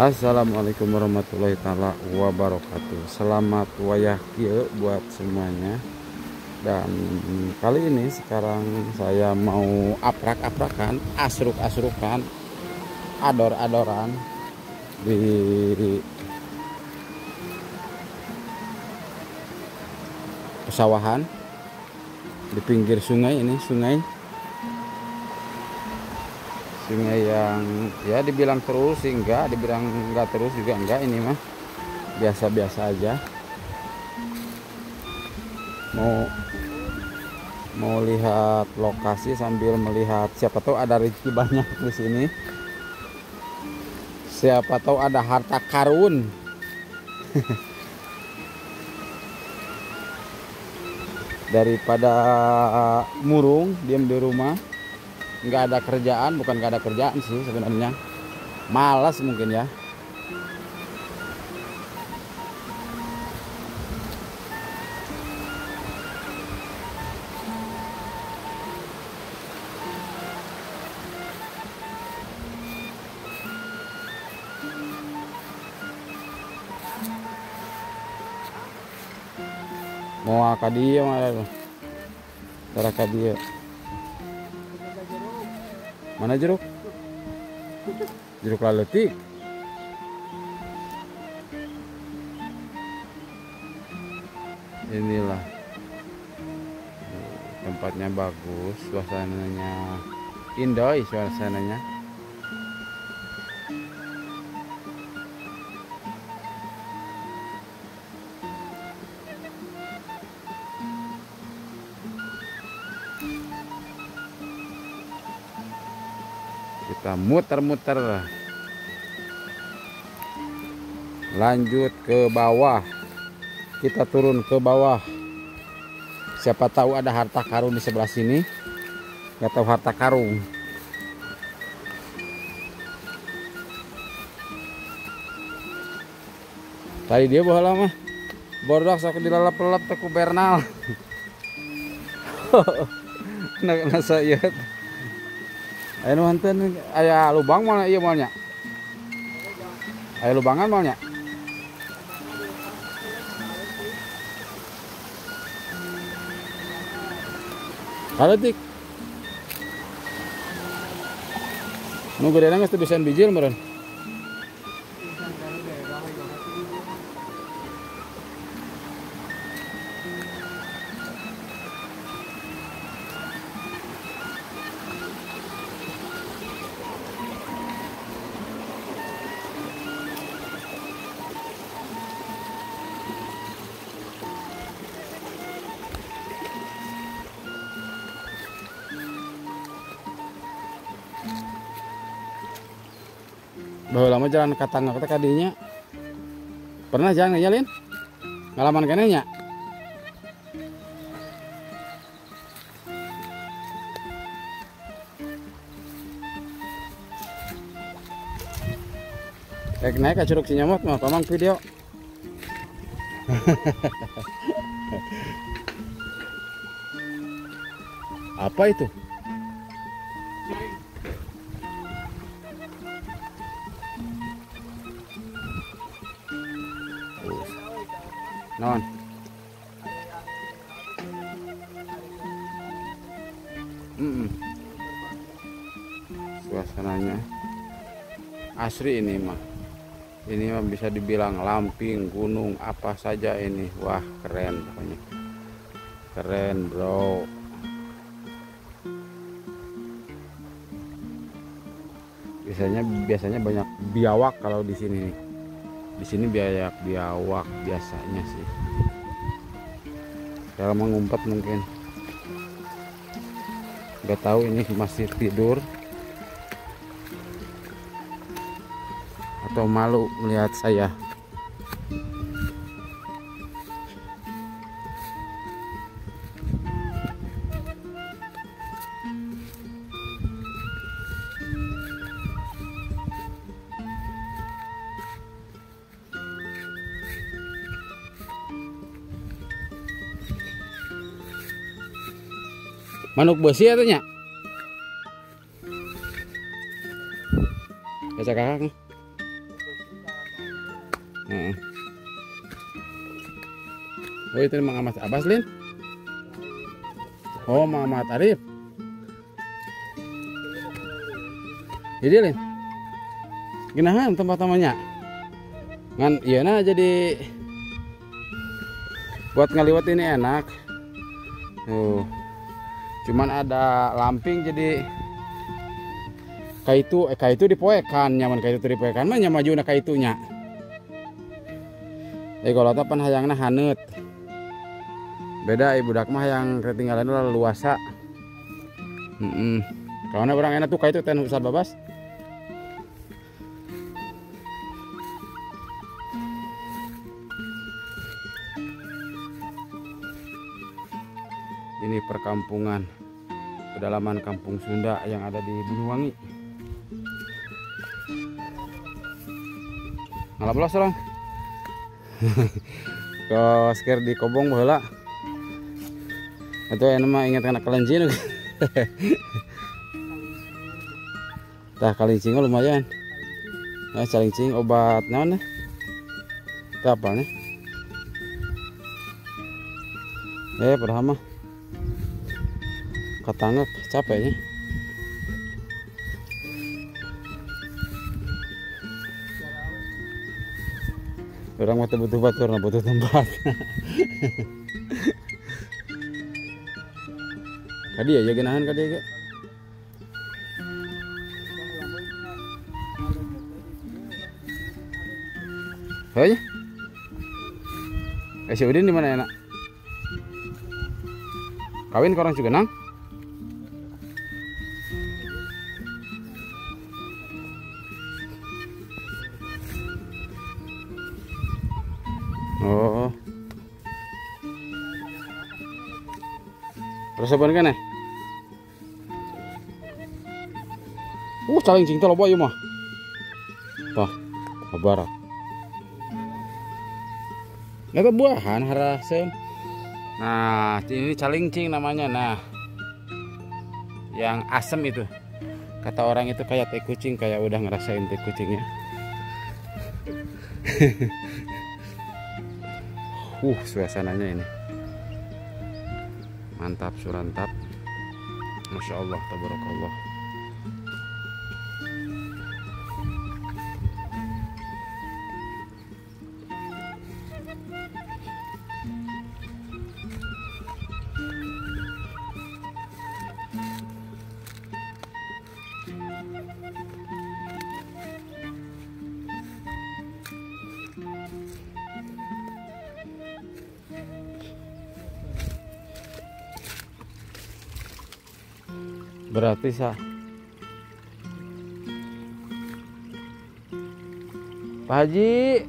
Assalamualaikum warahmatullahi taala wabarakatuh. Selamat wayah kieu buat semuanya. Dan kali ini sekarang saya mau aprak-aprakan, asruk-asrukan, ador-adoran di pesawahan di pinggir sungai ini, sungai yang ya dibilang terus sih enggak, dibilang enggak terus juga enggak, ini mah biasa-biasa aja. Mau lihat lokasi sambil melihat siapa tahu ada rezeki banyak di sini. Siapa tahu ada harta karun. Daripada murung diam di rumah, nggak ada kerjaan, bukan nggak ada kerjaan sih sebenarnya, malas mungkin ya. Mau akadia mana tuh? Cara kadia. Mana jeruk? Jeruk laletik. Inilah tempatnya bagus, suasananya indah, suasananya. Kita muter-muter, lanjut ke bawah, kita turun ke bawah. Siapa tahu ada harta karun di sebelah sini. Nggak tahu harta karung. Tadi dia bawa lama bodoh sok dilalap-lalap teku Bernal. Nak nasa ieu. Ayo nuhunteun aya lubang mana ieu moalnya? Aya lubangan moalnya? Kaletik. Nu gedena geus teu bisa bijil meureun. Bahwa lama jalan ke tangga kita kadinya pernah jalan ngejalin ngalaman kenenya. Rek naik ke Curug Sinyamot mah pamang video. Apa itu? Non. Suasananya asri ini mah. Ini mah bisa dibilang lamping gunung apa saja ini. Wah, keren pokoknya. Keren, bro. Biasanya banyak biawak kalau di sini nih. Di sini biawak biasanya sih. Kalau mengumpet mungkin. Nggak tahu ini masih tidur atau malu melihat saya. Manuk besi atuh nya. Kaca kakak. Heeh. Oh itu Mang Ahmad Abbas Lin. Oh Mang Ahmad Arif. Jadi Lin. Ginahan tempat namanya. Ngan ieu na jadi buat ngaliwat ini enak. Tuh. Cuman ada lamping jadi kaitu dipoekan, nyaman kaitu dipoekan mah nya majuna kaitunya. Kalau pan hayangna haneut. Beda ibu budak mah yang ketinggalan leluasa. Heeh. Kawana urang enak tuh kaitu teh nu babas. Ini perkampungan pedalaman kampung Sunda yang ada di Banyuwangi. Ngalah belas orang. Kos keur di kobong baheula. Atuh aya mah ingat kana kelinci. Tah kalincing lumayan. Nah, calincing obat naon nih? Tah apa nih? Padahal mah katangek capeknya. Orang mah butuh batur, butuh tempat. Kadi ya genahan kadi ya. Hei. Si Udin di mana enak? Kawin ke orang juga nang? Oh. Resepan kan ya? Calincing teh loba ieu mah. Tah, kabarak. Eta buahan harasem. Nah, ini calincing namanya. Nah, yang asem itu. Kata orang itu kayak teh kucing, kayak udah ngerasain teh kucingnya. Suasananya ini mantap surantap. Masya Allah, tabarakallah. Berarti sah. Pak Haji.